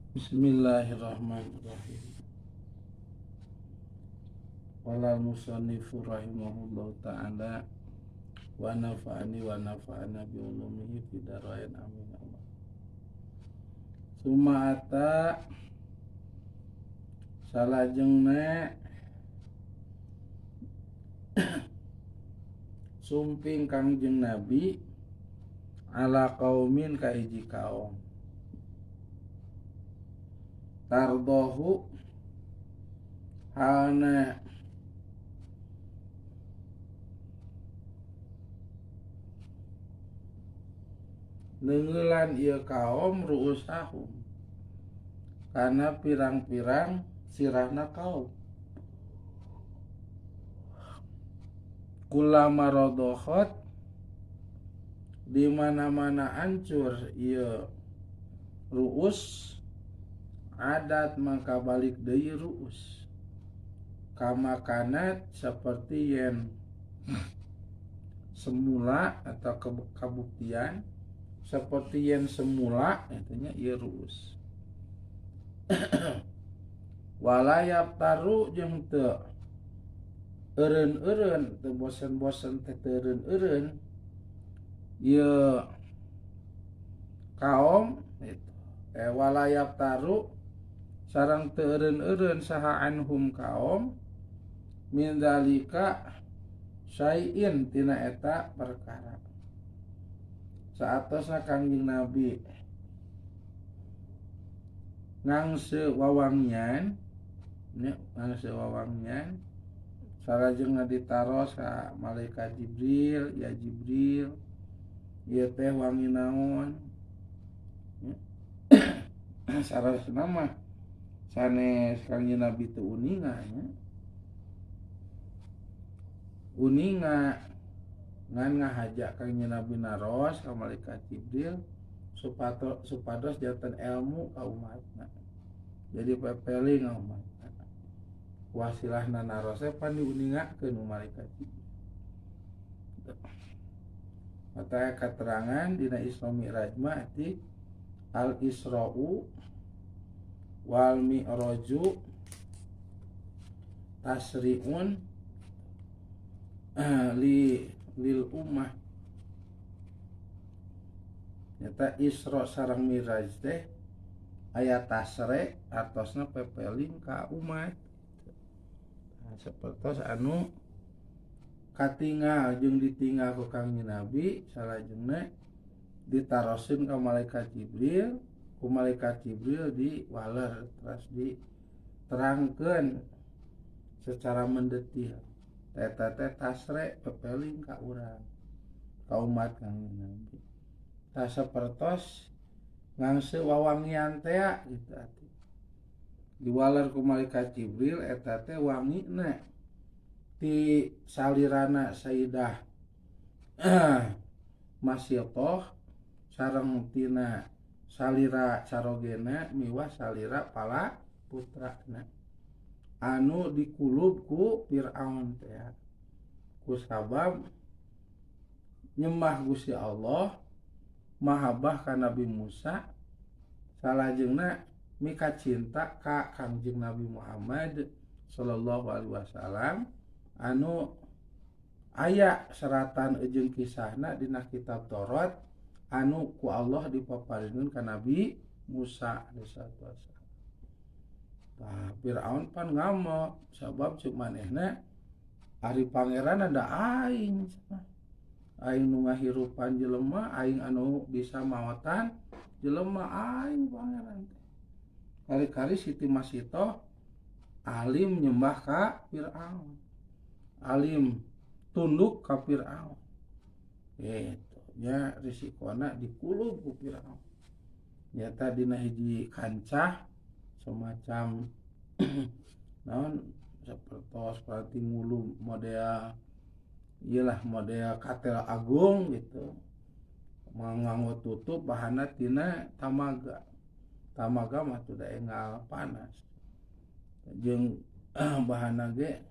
Bismillahirrahmanirrahim. Qala al-musannifu rahimahullahu ta'ala wa nafa'ani wa nafa'ana bi ulumihi fid dharain, amin ya Allah. Summa ata salajengna sumping Kangjeng Nabi ala qaumin ka hiji kaum tardohu halna neungeulan ieu kaum ruusahum kana pirang-pirang sirahna kaum kulama rodohot di mana-mana ancur ieu ruus adat maka balik deui ruus kama kanat seperti yen semula atau kabuktian seperti yen semula itunya ieu ruus walayap taru jeung teu eureun-eureun teu bosen-bosen teh teu eureun-eureun ieu kaum itu walayap taru sareng teu eureun-eureun saha anhum kaum min zalika syai'in tina eta perkara. Saatosna Kangjeng Nabi ngangse wawangian nya ngangse wawangian salajengna ditaros ka malaikat Jibril, ya Jibril, ieu teh wangi naon? Sarasna mah sanes Kangjeng Nabi teu uninga nya. Uninga ngan ngahaja Kangjeng Nabi naros ka malaikat Jibril supados janten ilmu ka umatna. Jadi pepeling ka umatna. Wasilahna naros teh pan diuningakeun ku malaikat Jibril. Mata keterangan dina Isra Mi'raj mah ti Al Isra'u wal Mi'raju tasri'un li lil ummah. Nyata Isra sareng Mi'raj teh aya tasre artosna pepeling ka umat. Nah, sapertos anu katingal jeung ditinggal ku Kangjeng Nabi salajengna ditarosin ka malaikat Jibril, ku malaikat Jibril diwaler teras diterangkeun secara mendetil. Eta teh tasre pepeling ka urang, ka umat Kangjeng Nabi. Tah sapertos ngangse wawangian teh gitu atuh. Diwaler ku malaikat Jibril eta teh wangina ti salirana Sayyidah Masyitoh sareng tina salira carogena miwah salira pala putrana anu dikulub ku Fir'aun teh ku sabab nyembah Gusti Allah mahabbah ka Nabi Musa salajengna mika cinta ka Kangjeng Nabi Muhammad sallallahu alaihi wasallam anu aya seratan jeung kisahna dina kitab Taurat anu ku Allah dipaparinkeun ka Nabi Musa alaihi wassalam. Tah Fir'aun pan ngamuk sabab ceuk manehna ari pangeran da aing cenah. Aing nu ngahirupan jelema, aing anu bisa maotan jelema, aing pangeran teh. Kari-kari Siti Masitoh alim nyembah ka Fir'aun, alim tunduk ka Fir'aun. Gitu nya risikona dikulub ku Fir'aun. Nyata dina hiji kancah semacam naon sapertos berarti ngulub model iyalah model katel agung gitu, nganggo tutup bahanna tina tamaga. Tamaga mah teu da enggal panas jeung bahanna ge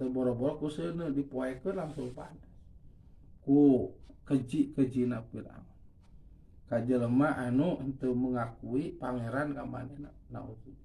teu boro-boro ku seuneu dipoekeun langsung panas ku keji-kejina Fir'aun. Ka jelema anu henteu mengakui pangeran ka manehna, naudzubillah.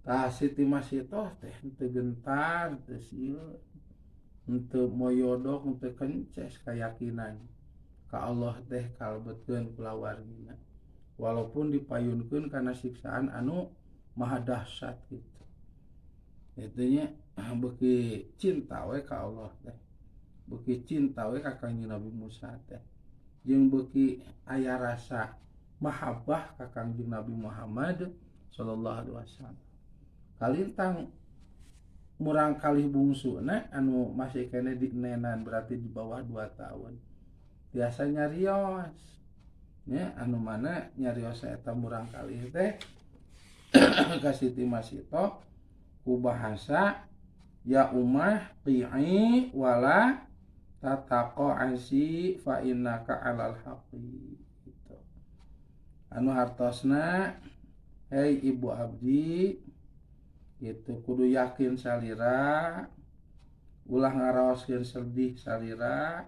Tah, Siti Masitoh teh henteu gentar, teu sieun, henteu moyodok, henteu kences kayakinan ka Allah teh kalebetkeun kulawargina walaupun dipayunkeun kana siksaan anu maha dahsyat gitu. Itu nya beuki cinta we ka Allah teh, beuki cinta we ka Kangjeng Nabi Musa teh, jeung beuki aya rasa mahabbah ka Kangjeng Nabi Muhammad sallallahu alaihi wasallam. Kalintang murang kalih bungsuna anu masih keneh di nenan, berarti di bawah 2 tahun, biasa nyarios nya, anu mana nyarios eta murang kalih teh ka Siti Masitoh ku bahasa ya umah qi'i wala tataqa'asi fa innaka 'alal haqqi gitu. Anu hartosna, hei ibu abdi gitu, kudu yakin salira, ulah ngaraoskeun sedih salira,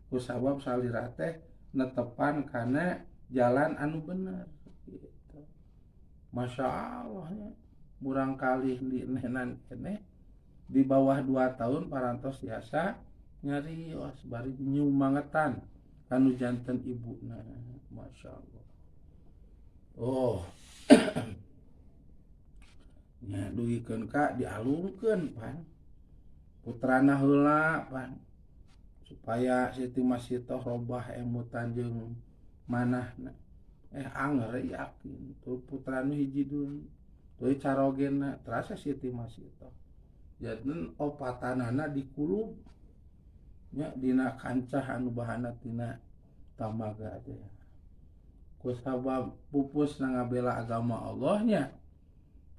kusabab salira teh netepan kana jalan anu bener gitu. Masya Allah nya, murang kalih di nenan keneh di bawah 2 tahun parantos biasa nyarios bari nyumangetan kanu janten ibuna. Masya Allah. Oh, nya dugikeun ka dialungkeun pan putrana heula pan supaya Siti Masitoh robah emutan jeung manahna. Anger yakin tuh putrana hiji deui tuluy carogena terasa Siti Masitoh janten opatanana dikulub nya dina kancah anu bahana tina tamaga teh. Kusabab pupus na ngabela agama Allah nya,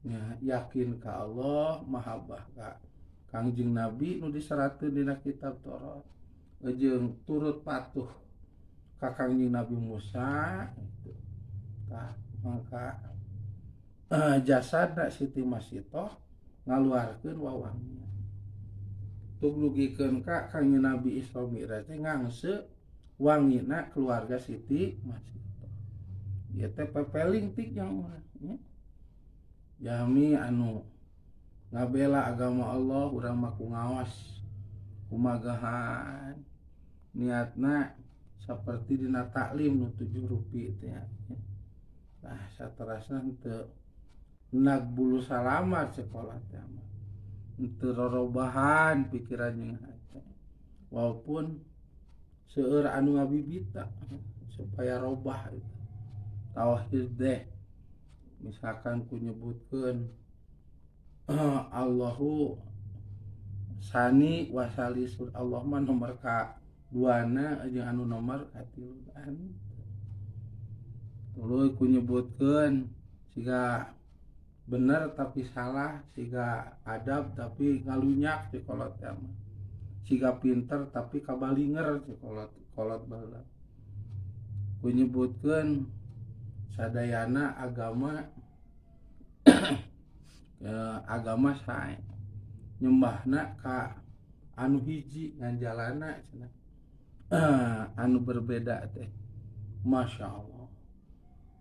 nya yakin ka Allah, mahabbah ka Kangjeng Nabi nu diseratkeun dina kitab Taurat, jeung turut patuh ka Kangjeng Nabi Musa gitu. Tah, maka jasadna Siti Masitoh ngaluarkeun wawangian. Tug dugikeun ka Kangjeng Nabi Isra Mi'raj teh ngangse wangina keluarga Siti Masitoh. Ieu teh pepeling tik yang urang nya. Jami anu ngabela agama Allah, urang mah ku ngaos kumagahan niatna seperti dina taklim nu 7 rupi teh ya. Nah, saterasna henteu nag bulu salamat sekolah teh mah. Henteu rorobahan pikiran jeung hate. Walaupun seueur anu ngabibita supaya robah itu. Tauhid deh misalkan ku nyebutkeun Allahu sani wasalisun, Allah mah nomor ka duana jeung anu nomor katiluan. Tuluy ku nyebutkeun siga bener tapi salah, siga adab tapi ngalunyak si kolot teh mah, siga pinter tapi kabalinger si kolot kolot baheula. Ku nyebutkeun sadayana agama ya, agama sae nyembahna ka anu hiji ngan jalana cenah anu berbeda teh. Masya Allah,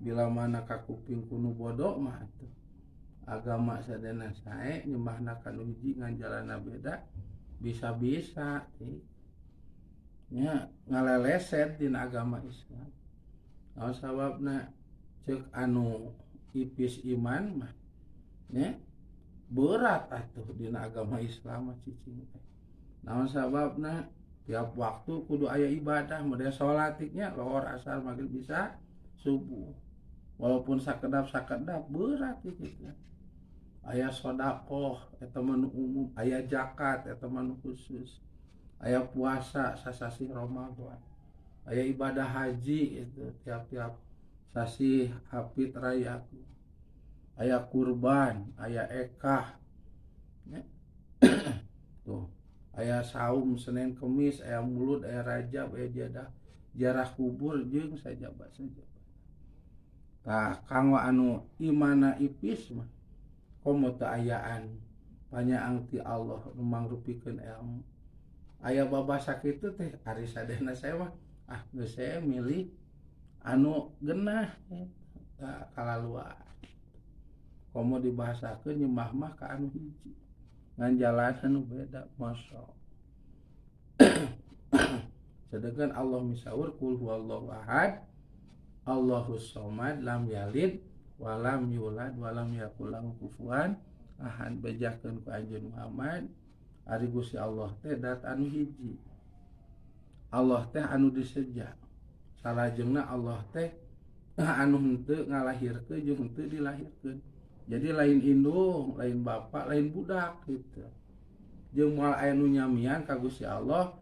bila mana ka kuping kuno bodoh mah atuh agama sadayana sae nyembahna ka nu hiji ngan jalana beda, bisa-bisa teh nya ngaleleset dina agama Islam. Naon sababna? Ceuk anu ipis iman mah nya berat atuh dina agama Islam mah cicing teh. Naon sababna? Tiap waktu kudu aya ibadah, model salat nya, lohor, asar, maghrib, bisa subuh, walaupun sakedap-sakedap berat gitu. Aya sodakoh eta mah nu umum, aya zakat eta mah nu khusus, aya puasa sasasih Ramadan, aya ibadah haji itu tiap-tiap sasih hapit raya, aya kurban, aya ekah ya. Tuh aya saum Senin Kemis, aya Mulud, aya Rajab, aya jadah jarah kubur jeung sajaba sajaba. Tah, kanggo anu imana ipis mah komo teu ayaan panyaang ti Allah nu mangrupikeun ilmu, aya babasa kitu teh. Ari sadayana saya mah, ah, geus saya milih. Anu genah eta kalaluan. Komo dibahasakeun nyembah mah ka anu hiji. Ngan jalan anu beda masa. Sedangkan Allah misaur kul huwallahu ahad Allahus somad lam yalid walam yulad walam yakul lahu kufuwan ahad. Bejakeun ku Anjeun Muhammad ari Gusti Allah teh dat anu hiji. Allah teh anu diseja. Salajengna Allah teh anu henteu ngalahirkeun jeung henteu dilahirkeun. Jadi lain indung, lain bapak, lain budak gitu. Jeung moal aya nu nyamian ka Gusti Allah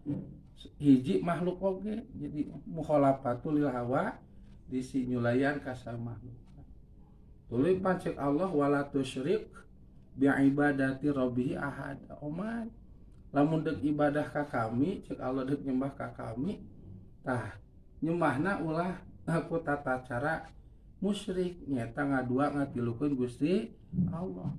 hiji makhluk oge. Jadi mukhalafatul lil hawa disi nyulayan ka makhluk. Tuluy pancek Allah wala tusyrik bi ibadati rabbih ahad. Oman lamun deuk ibadah ka kami, cek Allah deuk nyembah ka kami, tah nyembahna ulah ku tata cara musyrik, nyata ngadua ngatilukeun Gusti Allah.